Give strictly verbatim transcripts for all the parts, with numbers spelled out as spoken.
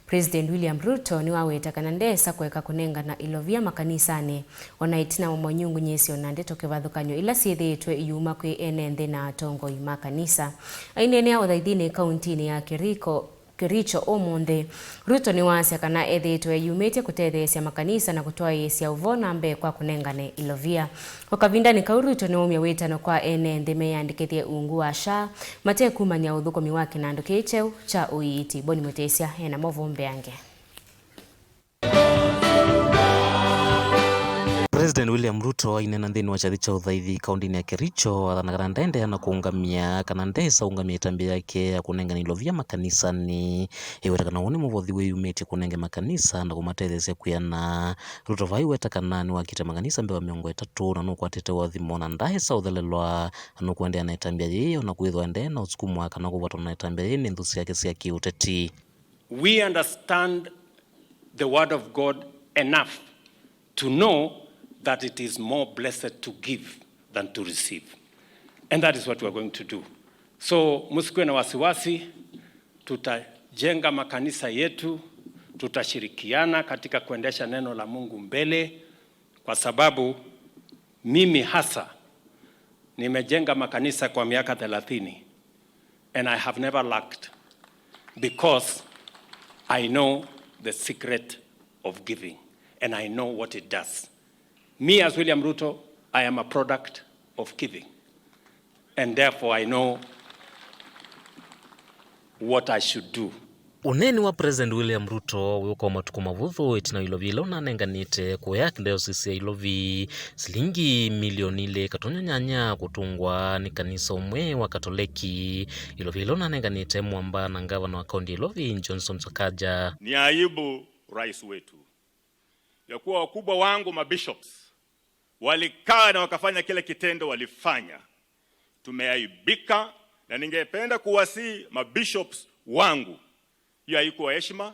President William Ruto nĩwaweta kana ndesa kũeka kũnengana ilovia makanisanĩ, o na ĩtina wa monyungunyĩsyo na ndeto kĩvathũkany'o ila syĩthĩĩtwe iyuma kwĩ ene nthĩ na atongoi ma kanisa. Aineenea ũthaithinĩ kauntinĩ ya Kericho, Kericho ũmũnthĩ, Ruto nĩwaasya kana ethĩĩtwe eyumĩtye kũtetheesya makanisa na kũtwaĩĩsya ũvoo na mbee kwa kũnengane ilovia. O kavindanĩ kau, Ruto nĩwaumya wĩtano kwa ene nthĩ meyandĩkĩthye ungu wa SHA, mate kumany'a ũthũkũmi wa kĩnandũ kĩĩ kyeũ kya ũiiti. Boni Mũtĩsya ena maũvoo mbeange. President William Ruto aineena nthĩnĩ wa kyathĩ kya ũthaithi kaũntĩnĩ ya Kericho, athana kana ndaendeea na kũũngamya kana ndesa ũngamya ĩtambya yake ya kũnengane ilovia makanisanĩ. Ĩweta kana ũũ nĩ mũvothi wĩyumĩtye kũnenge makanisa na kũmatetheesya kwĩana. Ruto vaa aiweta kana nĩwakĩte makanisa mbee wa mĩongo ĩtatũ na nũkwatĩte ũathimo na ndaesa ũthelelwa, na nũkũendeea na ĩtambya yĩĩ o na kwĩthwa endee na ũsukumo wa kana kũvatwa na ĩtambya yĩĩ nĩ nthũ syake sya kĩũteti. We understand the word of God enough to know that it is more blessed to give than to receive. And that is what we are going to do. So, msikuwe na wasiwasi, tutajenga makanisa yetu, tutashirikiana katika kuendesha neno la Mungu mbele, kwa sababu mimi hasa nimejenga makanisa kwa miaka thelathini, and I have never lacked, because I know the secret of giving, and I know what it does. Me, as William Ruto, I am a product of giving, and therefore I know what I should do. Ũneeni wa President William Ruto wĩũka o matukũ mavũthũ ĩtina wa ilovia ila ũnanenganĩte kũya Archdiocese ya Ilovi silingi milioni ilĩ katonya nyanya kũtũngwa nĩ kanisa ũmwe wa Katoleki, ilovia ila ũnanenganĩte mwamba na ngavana wa kaunti ya Ilovi, Johnson Sakaja. Ni aibu, rais wetu, ya kuwa wakubwa wangu mabishops walikaa na wakafanya kile kitendo walifanya. Tumeaibika, na ningependa kuwasihi mabishops wangu, hiyo haikuwa heshima.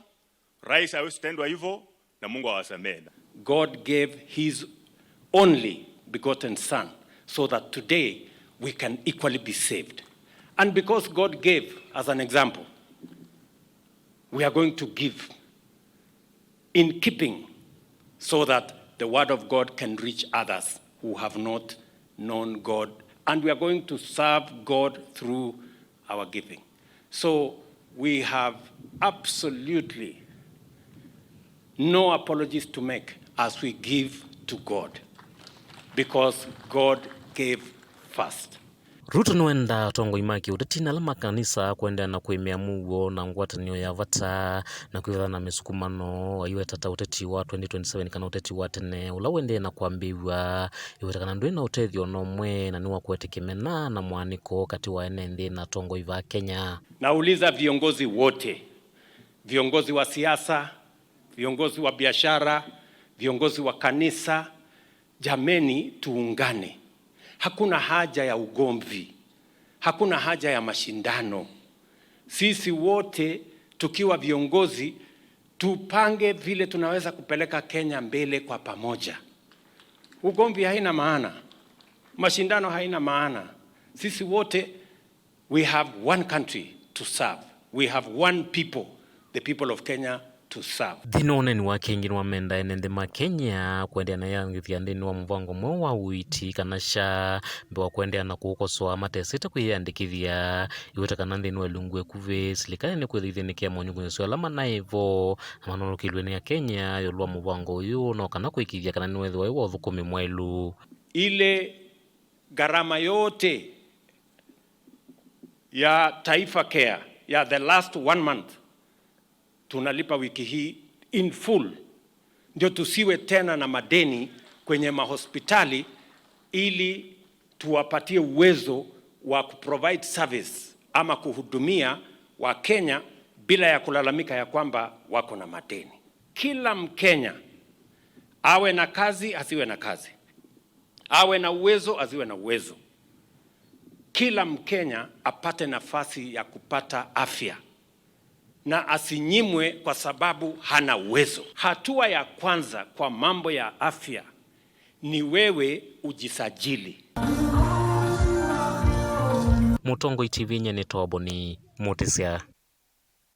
Rais hawezi tendwa hivyo, na Mungu awasamehe. God gave his only begotten son so that today we can equally be saved. And because God gave as an example, we are going to give in keeping, so that the word of God can reach others who have not known God. And we are going to serve God through our giving. So we have absolutely no apologies to make as we give to God, because God gave first. Ruto nĩwendaa atongoi ma kĩũteti na ala ma kanisa kũendeea na kũĩmĩa mũuo na ngwatanĩo ya vata na kwĩthana na mĩsukumano, aiweta ta ũteti wa twenty twenty-seven kana ũteti wa tene ũla ũendee na kwambĩĩw'a. Aiweta kana ndwĩ na ũtethyo o na ũmwe na nĩ wa kũete kĩmena na mwanĩko katĩ wa ene nthĩ na atongoi va Kenya. Nauliza viongozi wote, viongozi wa siasa, viongozi wa biashara, viongozi wa kanisa, jameni, tuungane. Hakuna haja ya ugomvi. Hakuna haja ya mashindano. Sisi wote tukiwa viongozi, tupange vile tunaweza kupeleka Kenya mbele kwa pamoja. Ugomvi haina maana. Mashindano haina maana. Sisi wote, we have one country to serve. We have one people, the people of Kenya, to serve. Nthĩnĩ wa ũneeni wake ĩngĩ nĩwamenda ene nthĩ ma Kenya kũendeea na ĩyangĩthya nthĩnĩ wa mũvango mweũ wa ũiiti kana SHA, mbee wa kũendeea na kũũkosoa matesĩte kwĩyĩandĩkĩthya. Aiweta kana nthĩnĩ wa ĩlungu ĩkuvĩ, silikalĩ nĩkwĩthwa ĩthĩnĩkĩa monyungunyĩsyo ala manaĩ vo na manonokilw'e nĩ Akenya ĩũlũ wa mũvango ũyũ, no kana kũĩkĩĩthya kana nĩwethĩwa wĩ wa ũthũkũmi mwaĩlu. Ile gharama yote ya Taifa Care ya the last one month tunalipa wiki hii in full, ndio tusiwe tena na madeni kwenye mahospitali, ili tuwapatie uwezo wa kuprovide service ama kuhudumia Wakenya bila ya kulalamika ya kwamba wako na madeni. Kila Mkenya, awe na kazi, asiwe na kazi, awe na uwezo, asiwe na uwezo, kila Mkenya apate nafasi ya kupata afya na asinyimwe kwa sababu hana uwezo. Hatua ya kwanza kwa mambo ya afya ni wewe ujisajili. Mũtongoi T V nyie nĩ Toboni Mũtĩsya.